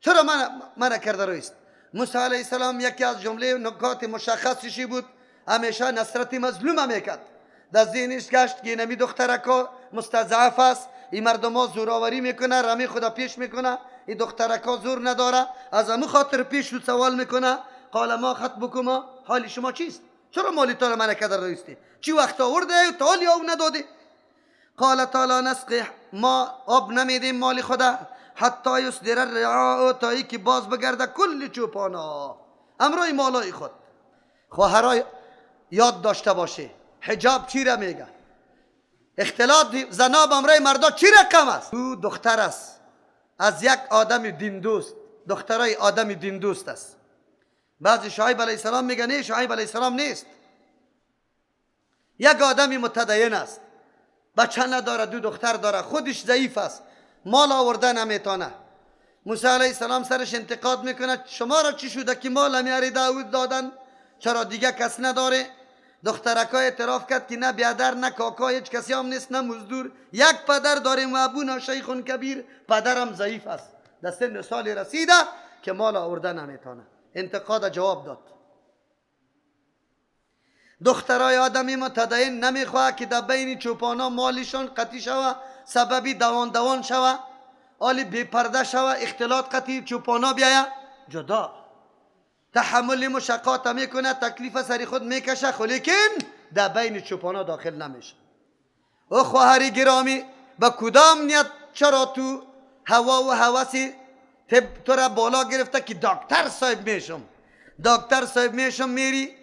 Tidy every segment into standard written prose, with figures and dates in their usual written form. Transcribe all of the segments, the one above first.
چرا من کرده رویست؟ موسی علیه السلام یکی از جمله نکات مشخصشی بود، همیشه نصرت مظلوم میکرد. در ذهنش گشت که اینمی دخترکا مستضعف است، این مردم ها زوراوری میکنه، رمی خدا پیش میکنه، این دخترکا زور نداره، از امو خاطر پیش رو سوال میکنه. قال ما خطبکما، حال شما چیست؟ چرا مالی تا را من کرده رویستی؟ چی وقت آورده تا حالی آب ندادی؟ قال تعالی نسقی، ما آب نمیدیم مال خدا، حتی یصدر الرعاء، تا ای که باز بگرده کل چوپانا امرای مالای خود. خواهرای یاد داشته باشه حجاب چی را میگه؟ اختلاط زنا با امرای مردا چی رقم است؟ او دختر است از یک آدم دین دوست، دخترای آدم دین دوست است. بعضی شعیب علیه السلام میگه نه، شعیب علیه السلام نیست، یک آدم متدین است، بچه نداره، دو دختر داره، خودش ضعیف است، مال آورده نمیتونه. موسی علیه السلام سرش انتقاد میکنه، شما را چی شده که مال میاری داود دادن، چرا دیگه کس نداره؟ دخترکا اعتراف کرد که نه بیادر نه کاکا، هیچ کسی هم نیست، نه مزدور، یک پدر داریم و ابونا شیخ کبیر، پدرم ضعیف است، در سن سال رسیده که مال آورده نمیتونه. انتقاد جواب داد. دخترای آدمی متدین نمیخواه که در بین چوپانا مالشان قطی شوه، سببی دوان دوان شوه، آلی بی پرده شوه، اختلاط قطی چوپانا بیایه. جدا تحمل مشقات میکنه، تکلیف سری خود میکشه، خو لیکن در بین چوپانا داخل نمیشه. او خواهری گرامی، با کدام نیت چرا تو هوا و هوسی تو را بالا گرفته که دکتر صاحب میشم، دکتر صاحب میشم، میری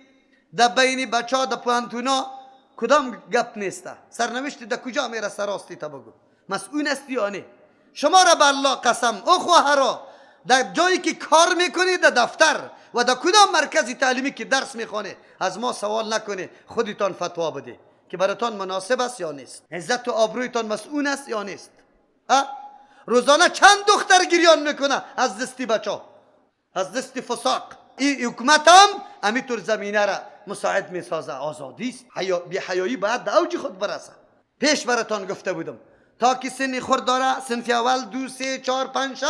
در بین بچه ها در پوانتونا کدام گپ نیسته، سرنوشت در کجا میره سراستی تا بگو مسئول استی یا نه؟ شما را به الله قسم، او خواهرا در جایی که کار میکنی، در دفتر و در کدام مرکز تعلیمی که درس میخوانه، از ما سوال نکنه، خودتان فتوا بده که براتان مناسب است یا نیست، عزت و آبرویتان مسئول است یا نیست. روزانه چند دختر گریان میکنه از دستی بچه، از دست فساق. این حکومت هم همینطور زمینه را مساعد میسازه. آزادی است، بی حیایی باید در اوج خود برسه. پیش براتان گفته بودم تا که سن خود داره، صنف اول، 2، 3، 4، 5، 6،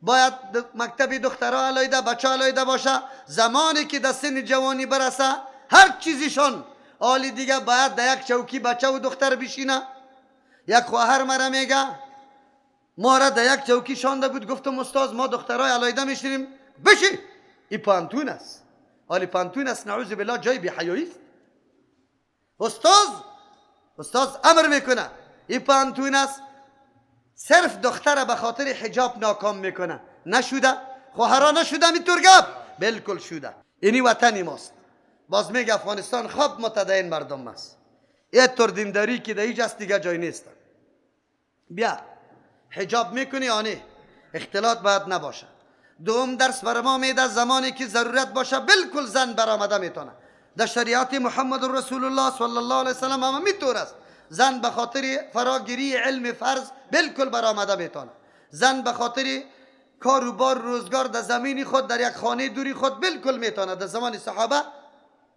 باید مکتب دخترها علیده، بچه علیده باشه. زمانی که در سن جوانی برسه، هر چیزیشان آلی دیگه باید در یک چوکی بچه و دختر بشینه. یک خواهر مرا میگه ما را در یک چوکی شانده بود، گفتم استاد ما دخترای علیده میشینیم. بشین، این پانتون است، حالی پانتون است، نعوذ بالله جای بی حیایی است. استاد امر میکنه این پانتون است، صرف دختر به خاطر حجاب ناکام میکنه. نشوده خواهرا، نشوده اینطور گپ، بالکل شده. اینی وطنی ماست. باز میگه افغانستان خوب متدین مردم است، یه طور دینداری که در هیچ است دیگه جای نیست. بیا حجاب میکنی یا نه؟ اختلاط باید نباشه. دوم درس بر ما میده زمانی که ضرورت باشه بالکل زن برآمده میتونه. در شریعت محمد رسول الله صلی الله علیه وسلم هم میطور است. زن به خاطر فراگیری علم فرض بالکل برآمده میتونه. زن به خاطر کاروبار روزگار در زمین خود، در یک خانه دوری خود بالکل میتونه. در زمان صحابه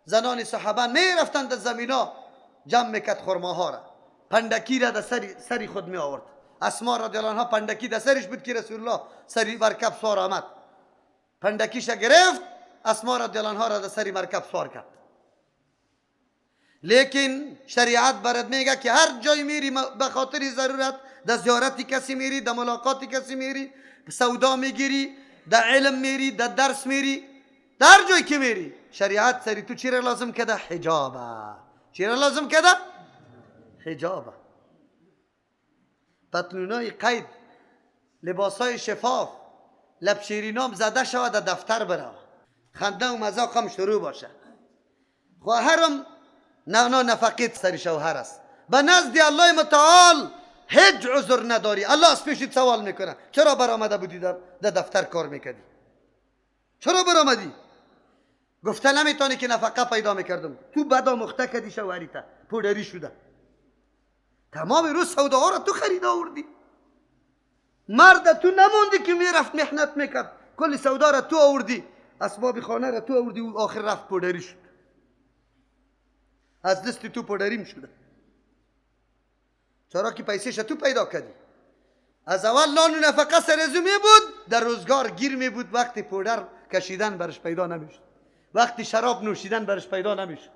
زنان صحابه میرفتند در زمینا جمع میکرد خرماها را، پندکی را در سری خود می آورد. اسما رضی الله عنها پندکی در سرش بود که رسول الله سری مرکب سوار آمد، پندکیش گرفت، اسما رضی الله عنها را در سری مرکب سوار کرد. لیکن شریعت برات میگه که هر جای میری به خاطر ضرورت، در زیارت کسی میری، در ملاقات کسی میری، سودا میگیری، در علم میری، در درس میری، در جای که میری، شریعت سری تو چی را لازم کده؟ حجابه. چی را لازم کده؟ حجابه. پتلونای قید، لباسای شفاف، لب شیرینام زده شود، در دفتر برو، خنده و مذاق هم شروع باشه. خواهرم نه نه نفقیت سری شوهر است. به نزد الله متعال هیچ عذر نداری. الله از پیشت سوال میکنه چرا برآمده بودی در دفتر کار میکردی؟ چرا برآمدی؟ گفته نمیتونی که نفقه پیدا میکردم. تو بدا مخته کردی شوهریته، پودری شده. تمام روز سوداها را تو خرید آوردی. مرد تو نموندی که میرفت محنت میکرد، کل سودا را تو آوردی، اسباب خانه را تو آوردی و آخر رفت پودری شد. از دست تو پودریم شده. چرا که پیسه تو پیدا کردی. از اول نان و نفقه سر ازو می بود، در روزگار گیر می بود. وقتی پودر کشیدن برش پیدا نمیشد، وقتی شراب نوشیدن برش پیدا نمیشد،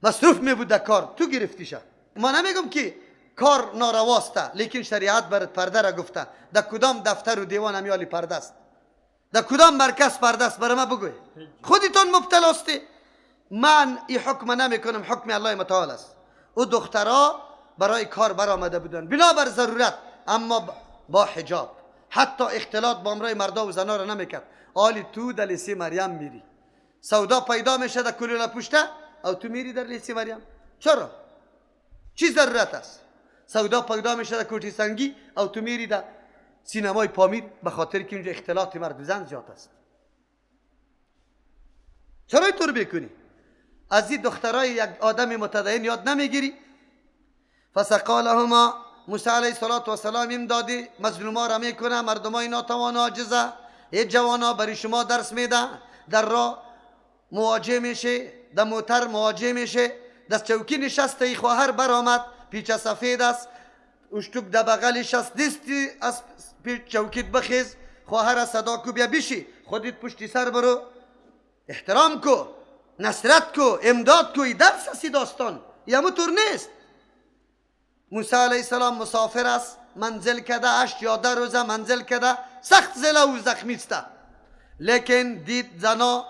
مصروف می بود در کار. تو گرفتیشه. ما نمیگم که کار نارواسته، لیکن شریعت برات پرده را گفته. در کدام دفتر و دیوان همیالی پرده است؟ در کدام مرکز پرده است؟ برای ما بگوی. خودتون مبتلا استی. من این حکم نمیکنم، حکم الله متعال است. او دخترها برای کار برآمده بودن بنابر ضرورت، اما با حجاب. حتی اختلاط با امرای مردا و زنا را نمیکرد. آلی تو در لیسی مریم میری، سودا پیدا میشه در کلوله پشته، او تو میری در لیسی مریم. چرا؟ چی ضرورت است؟ سودا پیدا میشه در کوتی سنگی، او تو میری در سینمای پامیر، به خاطر که اونجا اختلاط مرد و زن زیاد است. چرا اینطور بکنی؟ از این دخترای یک آدم متدین یاد نمیگیری؟ فسقا لهما، موسی علیه السلام امدادی مظلوما را میکنه، مردمای ناتوان عاجزه، ای جوانا برای شما درس میده، در راه مواجه میشه، در موتر مواجه میشه، دست چوکی نشسته، ای خواهر برآمد، پیچه سفید است، اشتوک در بغلش است، دستی از پیچ چوکیت بخیز، خواهر صدا کو بیا بشی، خودت پشتی سر برو، احترام کو، نصرت کو، امداد کو. ای درس است داستان، یه موتور نیست. موسی علیه السلام مسافر است، منزل کده 8 یا 10 روزه منزل کده، سخت زله و زخمی است، لیکن دید زنا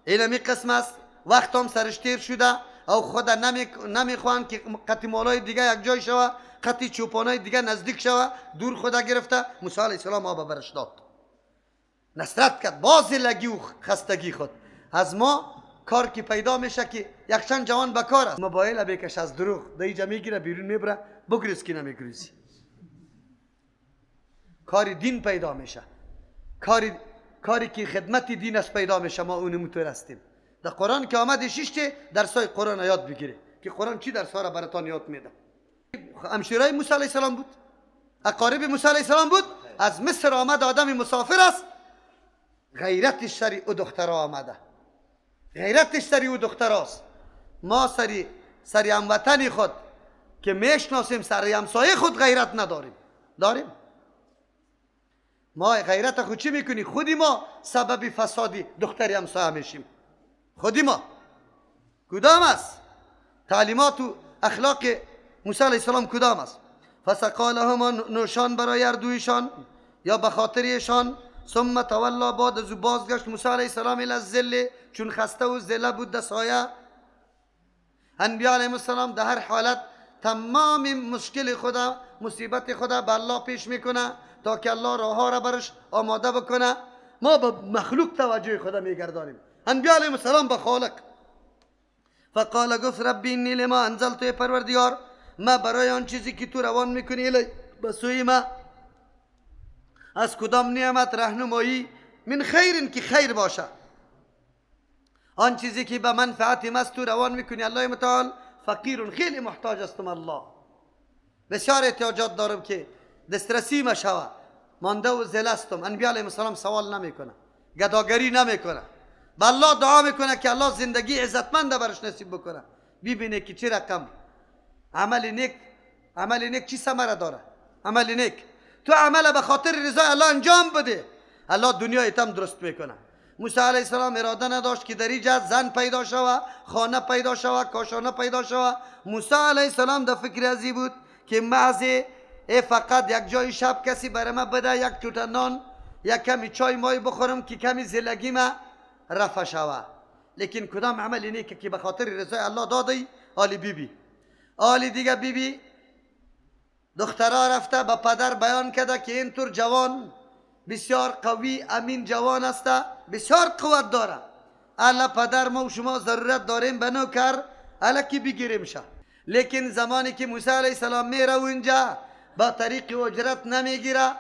اینمی قسم است، وقت هم سرش تیر شده، او خود نمیخوان که قطی مالای دیگه یک جای شوه، قطی چوپانای دیگه نزدیک شوه، دور خدا گرفته. موسی علیه السلام آب برش داد، نصرت کرد باز زلگی و خستگی خود. از ما کار که پیدا میشه که یک چند جوان به کار است، موبایل بکش از دروغ در اینجا میگیره بیرون میبره، بگریز که نمیگریزی. کار دین پیدا میشه، کاری که خدمت دین است پیدا میشه. ما اونم طور هستیم. در قرآن که آمد شیشته درسای قرآن یاد بگیره که قرآن چی درسها را براتان یاد میده. همشیرای موسی علیه السلام بود، اقارب موسی علیه السلام بود، از مصر آمد، آدم مسافر است، غیرتش سری او دخترها آمده، غیرتش سری او دختراست. ما سری هموطن خود که میشناسیم، سری همسایه خود غیرت نداریم. داریم؟ ما غیرت خود چی میکنی؟ خودی ما سبب فسادی دختری همسایه میشیم. خودی ما کدام است؟ تعلیمات و اخلاق موسی علیه السلام کدام است؟ فسقا لهما، نوشان برای هر دویشان یا به خاطرشان. ثم تولا، بعد از او بازگشت موسی علیه السلام الی الظل، چون خسته و ذله بود در سایه. انبیا علیهم السلام در هر حالت تمام مشکل خدا، مصیبت خدا به الله پیش میکنه تا که الله راه را برش آماده بکنه. ما به مخلوق توجه خدا میگردانیم، انبیا علیهم السلام به خالق. فقال، گفت ربی انی لما انزلت، پروردگار ما برای آن چیزی که تو روان میکنی الی به سوی ما، از کدام نعمت رهنمایی، من خیر که خیر باشه، آن چیزی که به منفعت ماست تو روان میکنی الله متعال، فقیر خیلی محتاج هستم الله، بسیار احتیاجات دارم که دسترسی مشوه، مانده و ذله هستم. انبیا علیهم السلام سوال نمیکنه، گداگری نمیکنه، به الله دعا میکنه که الله زندگی عزتمند برش نصیب بکنه. ببینه که چه رقم عمل نیک، عمل نیک چی ثمره داره. عمل نیک تو عمل به خاطر رضای الله انجام بده، الله دنیای تم درست میکنه. موسی علیه السلام اراده نداشت که در اینجا زن پیدا شوه، خانه پیدا شوه، کاشانه پیدا شوه. موسی علیه السلام در فکر ازی بود که محض فقط یک جای شب کسی برای ما بده، یک توته نان، یک کمی چای مای بخورم که کمی زلگی ما رفع شوه. لیکن کدام عمل نیک که به خاطر رضای الله دادی؟ آلی بیبی، آلی دیگه بیبی دخترها رفته به پدر بیان کرده که اینطور جوان بسیار قوی امین جوان است، بسیار قوت داره، الا پدر ما و شما ضرورت داریم به نوکر الا کی بگیریم شه. لیکن زمانی که موسی علیه السلام میره اونجا با طریق اجرت نمیگیره،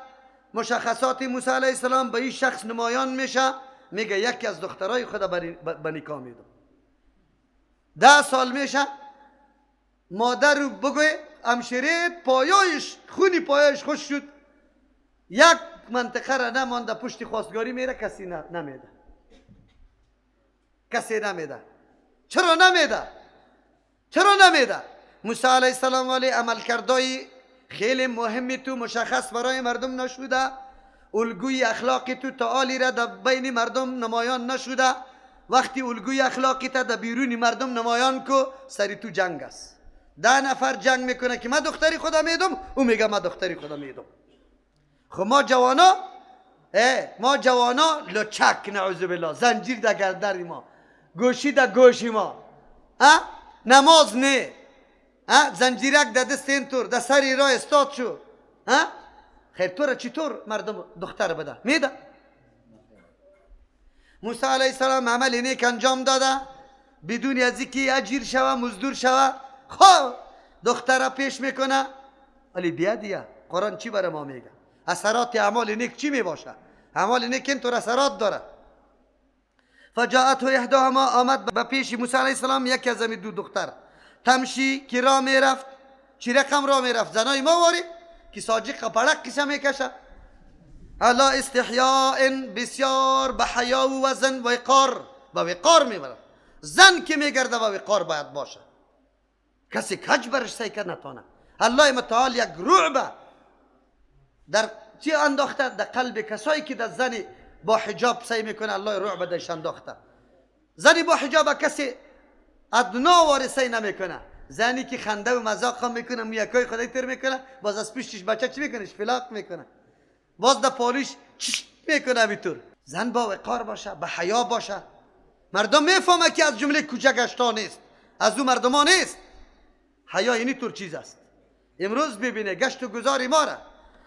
مشخصات موسی علیه السلام به این شخص نمایان میشه، میگه یکی از دخترای خود به نکاح میدم. 10 سال میشه مادر رو بگوی همشیره پایایش خونی پایایش خوش شد، یک منطقه را نمانده پشت خواستگاری میره، کسی نمیده، کسی نمیده. چرا نمیده؟ چرا نمیده؟ موسی علیه السلام ولی عمل کردای خیلی مهمی تو مشخص برای مردم نشده، الگوی اخلاقی تو تعالی را در بین مردم نمایان نشده. وقتی الگوی اخلاقی تا در بیرون مردم نمایان کو، سری تو جنگ است. 10 نفر جنگ میکنه که من دختری خودم میدم، او میگه من دختری خودم میدم. خب ما جوانا، ما جوانا لچک، نعوذ بالله، زنجیر در گردن ما، گوشی در گوشی ما، نماز نه، زنجیرک در دست اینطور در سر راه استاد شو. خیر تو را چطور مردم دختر بده میده؟ موسی علیه السلام عمل نیک انجام داده بدون از اینکه اجیر شوه، مزدور شوه. خب دختر پیش میکنه، ولی بیا دیگه قرآن چی برای ما میگه؟ اثرات اعمال نیک چی میباشه؟ اعمال نیک اینطور اثرات داره. فجاءته احداهما، آمد به پیش موسی علیه السلام یکی از دو دختر، تمشی که راه میرفت. چی رقم راه میرفت؟ زنای ما واری که ساجی قپڑک کسه میکشه، علا استحیاء، بسیار به حیا و وزن و وقار، به وقار میبرد. زن که میگرده و وقار باید باشه، کسی کج برش سعی کرد نتانه. الله متعال یک رعبه در چی انداخته؟ در قلب کسایی که در زن با حجاب سعی میکنه، الله رعبه درش انداخته. زنی با حجاب کسی ادنا واری سعی نمیکنه. زنی که خنده و مذاق هم میکنه، میکای خدای تر میکنه، باز از پشتش بچه چی میکنه؟ فلاق میکنه، باز در پالوش چش میکنه. بیتور زن با وقار باشه، به حیا باشه. مردم میفهمه که از جمله کوچه گشتا نیست، از او مردمان نیست. حیا اینی طور چیز است. امروز ببینه گشت و گذار ما را،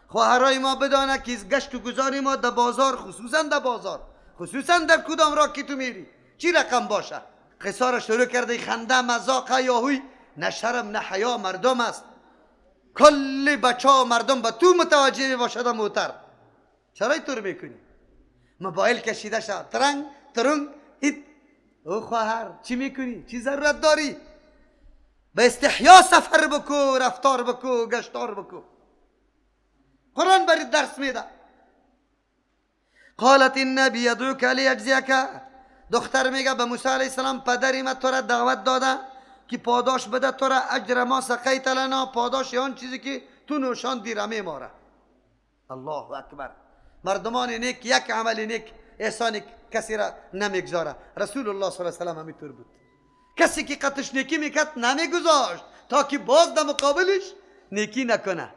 خواهرای ما بدانه که گشت و گذار ما در بازار، خصوصا در بازار، خصوصا در کدام راه که تو میری چی رقم باشه. قصار شروع کرده، خنده مذاق یاهوی، نه شرم نه حیا مردم است. کل بچه ها مردم به تو متوجه باشد موتر. چرا اینطور میکنی؟ موبایل کشیده شد، ترنگ ترنگ ایت. او خواهر چی میکنی؟ چی ضرورت داری؟ به استحیا سفر بکو، رفتار بکو، گشتار بکو. قرآن برای درس میده. قالت ان ابی یدعوک لیجزیک. دختر میگه به موسی علیه السلام پدری ما تو را دعوت داده که پاداش بده تو را، اجر ما سقیت لنا، پاداش آن چیزی که تو نوشاندی رمه ما را. الله اکبر. مردمان نیک یک عمل نیک احسان کسی را نمیگذاره. رسول الله صلی الله علیه و سلم همینطور بود. کسی که قطش نیکی میکرد نمیگذاشت تا که باز در مقابلش نیکی نکنه.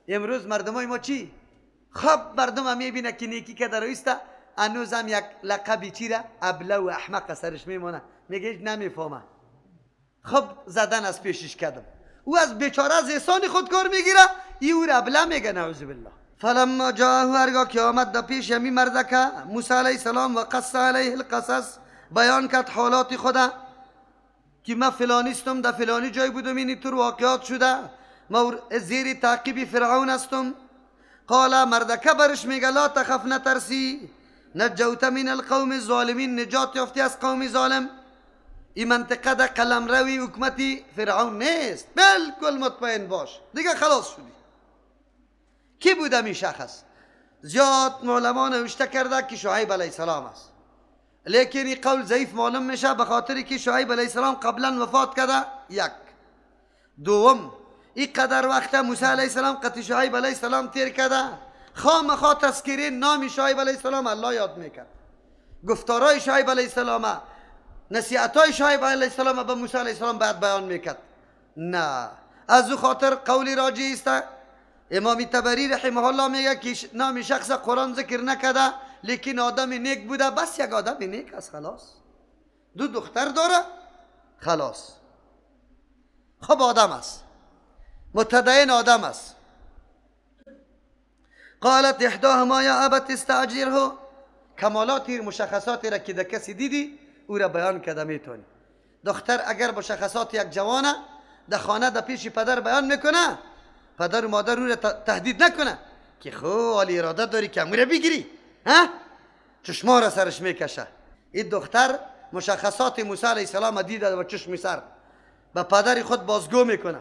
امروز مردمای ما چی؟ خب مردم هم میبینه که نیکی که در ایسته، هنوز هم یک لقبی چی را ابله و احمق سرش میمونه، میگه هیچ نمیفهمه. خب زدن از پیشش کردم، او از بیچاره از احسان خود کار میگیره، ای او را ابله میگه، نعوذ بالله. فلما جاءه، هرگاه که آمد در پیش همی مردکه موسی علیه السلام، و قص علیه القصص، بیان کرد حالات خدا که من فلانیستم، در فلانی جای بودم، این طور واقعات شده، ما زیر تعقیب فرعون هستم. قال، مردکه برش میگه لا تخف، نترسی، نجوت من القوم الظالمین، نجات یافتی از قوم ظالم. این منطقه در قلمروی حکومتی فرعون نیست، بالکل مطمئن باش، دیگه خلاص شدی. کی بود این شخص؟ زیاد علما نوشته کرده که شعیب علیه السلام است، لیکن این قول ضعیف معلوم میشه به خاطر که شعیب علیه السلام قبلا وفات کرده. یک. دوم، این قدر وقت موسی علیه السلام قطع شعیب علیه السلام تیر کرده، خامخا تذکره نام شعیب علیه السلام الله یاد میکرد، گفتارای شعیب علیه السلام، نصیحتای شعیب علیه السلام به موسی علیه السلام بعد بیان میکرد. نه، از او خاطر قول راجی است. امام طبری رحمه الله میگه که نام شخص قرآن ذکر نکرده، لیکن آدم نیک بوده، بس یک آدم نیک است، خلاص. دو دختر داره، خلاص. خب آدم است، متدین آدم است. قالت احداهما یا ابت استاجره. کمالات مشخصاتی را که در کسی دیدی او را بیان کرده میتونی. دختر اگر مشخصات یک جوانه در خانه در پیش پدر بیان میکنه، پدر و مادر او را تهدید نکنه که خو حالی اراده داری که امو را بگیری، ها؟ چشما را سرش میکشه. این دختر مشخصات موسی علیه السلام دیده و چشم سر به پدر خود بازگو میکنه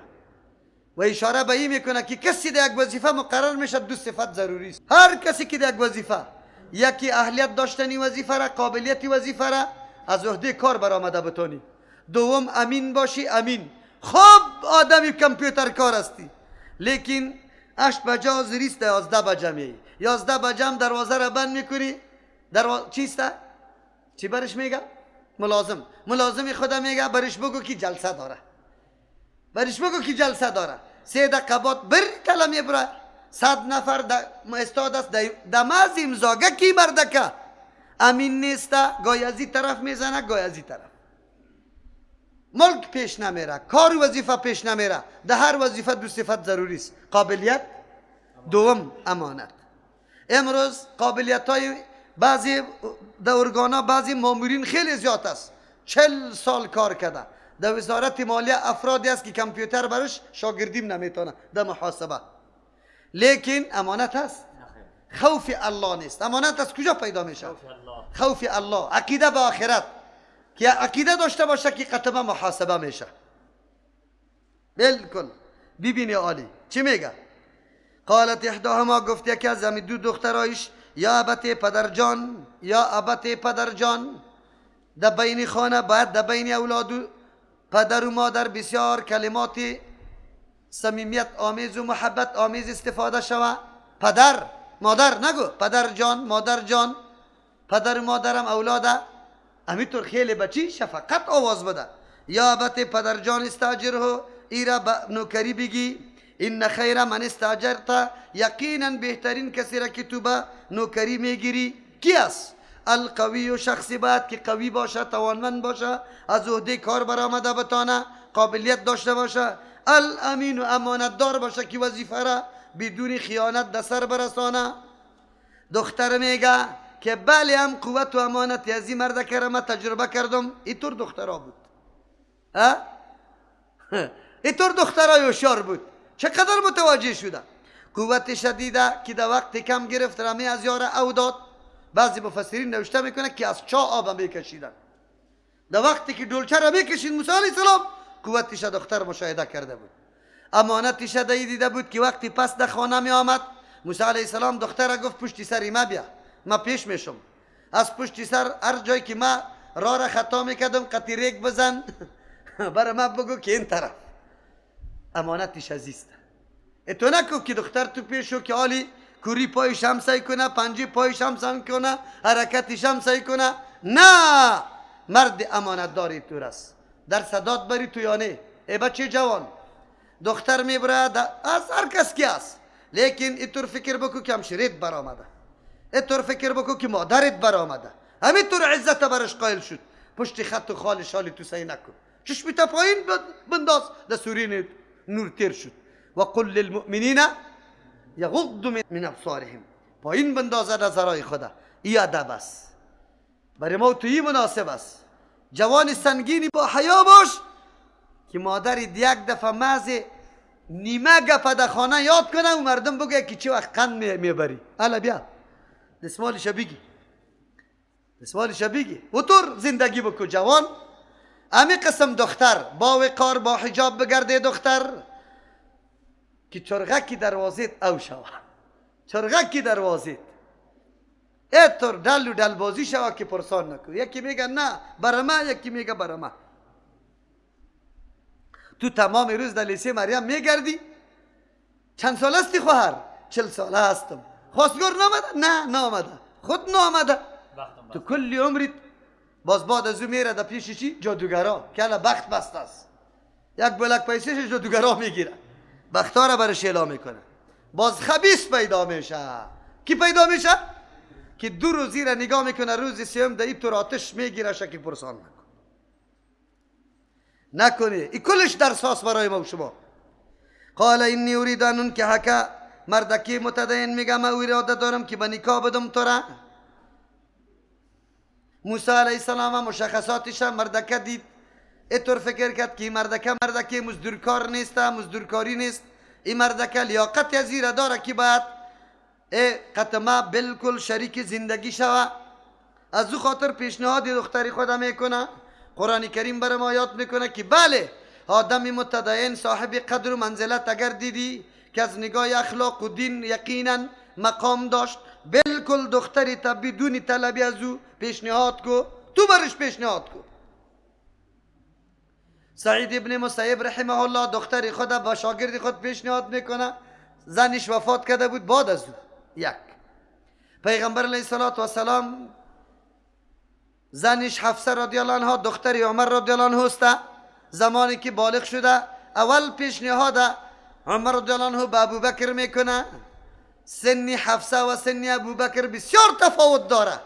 و اشاره به این میکنه که کسی در یک وظیفه مقرر میشه دو صفت ضروری است. هر کسی که در یک وظیفه، یکی اهلیت داشتنی وظیفه را، قابلیت وظیفه را از عهده کار برآمده بتونی. دوم امین باشی. امین، خب آدمی کامپیوتر کار هستی، لیکن 8 بجه حاضریست، 11 بجه میایی، 11 بجه هم دروازه را بند میکنی. چیست؟ چی برش میگه؟ ملازم. ملازم خدا میگه برش بگو که جلسه داره، برش بگو که جلسه داره. 3 دقیقه بعد بر تله میبره، 100 نفر استاد است دماز امضاگه کی مردکه امین نیسته، گاهی از این طرف میزنه گاهی از این طرف. ملک پیش نمیره، کار وظیفه پیش نمیره. در هر وظیفه 2 صفت ضروری است: قابلیت، دوم امانت. امروز قابلیت های بعضی در ارگانا بعضی مامورین خیلی زیاد است، 40 سال کار کرده. در وزارت مالیه افرادی است که کامپیوتر برش شاگردیم نمیتونه در محاسبه، لیکن امانت است، خوف الله نیست. امانت از کجا پیدا میشه؟ خوف الله، عقیده به آخرت، که عقیده داشته باشه که قطبه محاسبه میشه. بالکل ببینی عالی چی میگه؟ قالت احداهما، گفت یکی از همین 2 دخترایش، یا ابت پدرجان، یا ابت پدرجان. در بین خانه باید در بین اولاد و پدر و مادر بسیار کلمات صمیمیت آمیز و محبت آمیز استفاده شوه. پدر مادر نگو، پدر جان مادر جان، پدر و مادرم اولاده، همینطور خیلی بچی شفقت آواز بده. یا ابت پدر جان استاجره، ایرا نوکری بگی، ان خیر من استاجرت، یقینا بهترین کسی را که تو به نوکری میگیری کی است؟ القوی، شخصی باید که قوی باشه، توانمند باشه، از عهده کار برآمده بتانه، قابلیت داشته باشه. الامین و امانتدار باشه که وظیفه را بدون خیانت در سر برسانه. دختر میگه که بله هم قوت و امانت از این مرد کرم تجربه کردم. اینطور دخترها بود، اینطور دخترای هوشیار بود، چقدر متوجه شده. قوت شدیده که در وقت کم گرفت رمی از یار او داد. بعضی مفسرین نوشته میکنه که از چاه آب میکشیدن. در وقتی که دولچه را میکشید موسی علیه السلام، قوتش دختر مشاهده کرده بود. امانتش دیده بود که وقتی پس در خانه می آمد، موسی علیه السلام دختر را گفت پشتی سر ما بیا، ما پیش میشم. از پشتی سر هر جایی که ما راه را خطا میکردم قطی ریگ بزن برای ما بگو که این طرف. امانتش عزیزه. اتو نکو که دختر تو پیشو که آلی کوری پایش هم سعی کنه، پنجه پایش هم سعی کنه، حرکتش هم سعی کنه. نه، مرد امانتداری تو رس در صداد بری تو یا نه. ای بچه جوان، دختر میبره از هر کس کی است، لیکن اینطور فکر بکو که همشیرت برآمده، اینطور فکر بکو که مادرت برآمده، همینطور عزت برش قائل شد. پشت خط و خال شالی تو سعی نکن، چشمی تا پایین بنداز، در سورین نور تیر شد. و قل للمؤمنین یغضوا من ابصارهم، پایین بندازه نظرهای خدا. ای ادب است برای ما، تویی مناسب است. جوان سنگینی با حیا باش که مادر یک دفعه مزه نیمه گپه در خانه یاد کنه و مردم بگه که چه وقت قند میبری. الا بیا دستمالش بگی، دستمالش بگی و طور زندگی بکو جوان. امی قسم دختر با وقار با حجاب بگرده دختر که چرغکی دروازیت او شوه، چرغکی دروازیت اینطور دل و دل بازی شوه که پرسان نکو. یکی میگه نه برما، یکی میگه برما. تو تمام روز در لیسه مریم میگردی. چند سال هستی خواهر؟ 40 ساله هستم. خواستگار نامده؟ نه نامده، خود نامده. تو کلی عمرت باز بعد از او میره در پیش چی؟ جادوگرا که الان بخت بسته است. یک بلک پیسهش جادوگرا میگیره، بختها را برش اعلام میکنه. باز خبیث پیدا میشه. کی پیدا میشه؟ که 2 روزی را نگاه میکنه، روز سوم در این طور آتش میگیره شکی پرسان نکن نکنی. این کلش درس برای ما و شما. قال انی اريد ان انكحك، مردکی متدین میگه من اراده دارم که به نکاح بدم تو را. موسی علیه السلام مشخصاتش مردکه دید، اینطور فکر کرد که این مردکه مردکه مزدورکار نیست، مزدورکاری نیست، این مردکه لیاقت از این را داره که باید قطمه بالکل شریک زندگی شوه. از او خاطر پیشنهاد دختری خود میکنه. قرآن کریم برای ما یاد میکنه که بله آدم متدین صاحب قدر و منزلت اگر دیدی که از نگاه اخلاق و دین یقینا مقام داشت، بالکل دختری تا بدون طلبی از او پیشنهاد کو، تو برش پیشنهاد کو. سعید ابن مسیب رحمه الله دختر خود با شاگرد خود پیشنهاد میکنه. زنش وفات کرده بود بعد از او. یک پیغمبر علیه الصلاة والسلام زنش حفصه رضی الله عنها دختر عمر رضی الله عنه است. زمانی که بالغ شده اول پیشنهاد عمر رضی الله عنه به ابوبکر میکنه. سن حفصه و سن ابوبکر بسیار تفاوت داره،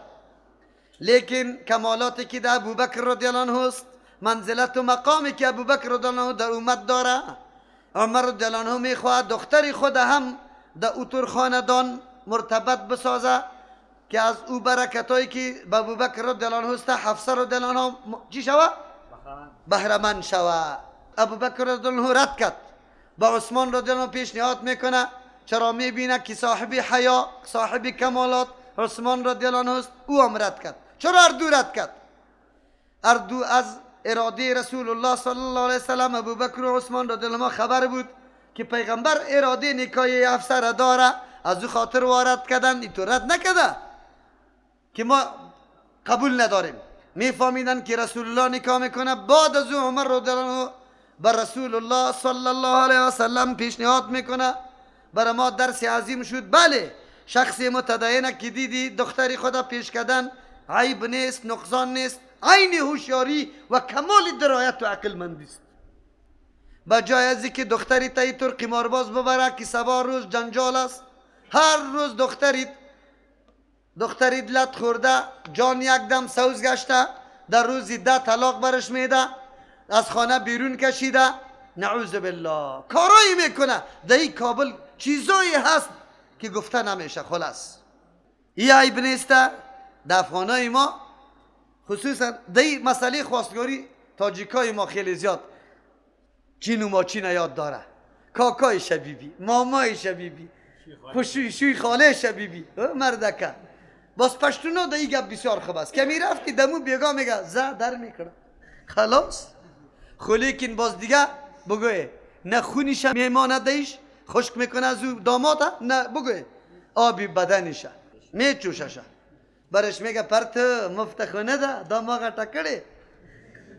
لیکن کمالاتی که در ابوبکر رضی الله عنه است، منزلت و مقامی که ابوبکر رضی الله عنه در امت داره، عمر رضی الله عنه میخواهد دختر خود هم در اوتر خاندان مرتبط بسازه که از او برکتایی که به ابوبکر رضی الله عنه است حفصه رضی الله عنها چی شوه؟ بهره‌مند شوه. ابوبکر رضی الله عنه رد کرد، با عثمان رضی الله عنه پیشنهاد میکنه. چرا میبینه که صاحب حیا، صاحب کمالات عثمان رضی الله عنه است، او هم رد کرد. چرا اردو رد کرد؟ اردو از اراده رسول الله صلی الله علیه وسلم ابوبکر و عثمان رضی الله عنه خبر بود که پیغمبر اراده نکاح حفصه را داره، از او خاطر وارد کردن. اینطور رد نکرده که ما قبول نداریم. میفهمیدن که رسول الله نکاح میکنه. بعد از او عمر رضی الله عنه بر رسول الله صلی الله علیه وسلم پیشنهاد میکنه. برای ما درس عظیم شد. بله، شخص متدینه که دیدی دختری خدا پیش کردن عیب نیست، نقصان نیست، عین هوشیاری و کمال درایت و عقل مندی است. با جای از که دختری تا اینطور قمارباز ببره که سبا روز جنجال است، هر روز دختری لط خورده، جان یک دم سوز گشته، در روز 10 طلاق برش میده، از خانه بیرون کشیده، نعوذ بالله کارایی میکنه. در این کابل چیزایی هست که گفته نمیشه. خلاص این عیب نیست. در افغانای ما خصوصا در این مسئله خواستگاری تاجیکای ما خیلی زیاد چین و ماچین یاد داره. کاکای شبیبی، مامای شبیبی، خوشوی خاله شبیبی، مردکه. باز پشتونا در این گپ بسیار خوب است که میرفتی دمو بیگا میگه زه در میکنه خلاص. خو لیکن باز دیگه بگوی نه خونیشه میمانه دیش خشک میکنه از او داماد، نه بگوی آبی بدنشه میچوششه برش میگه پرت مفت خونه ده داماغ ټکړې.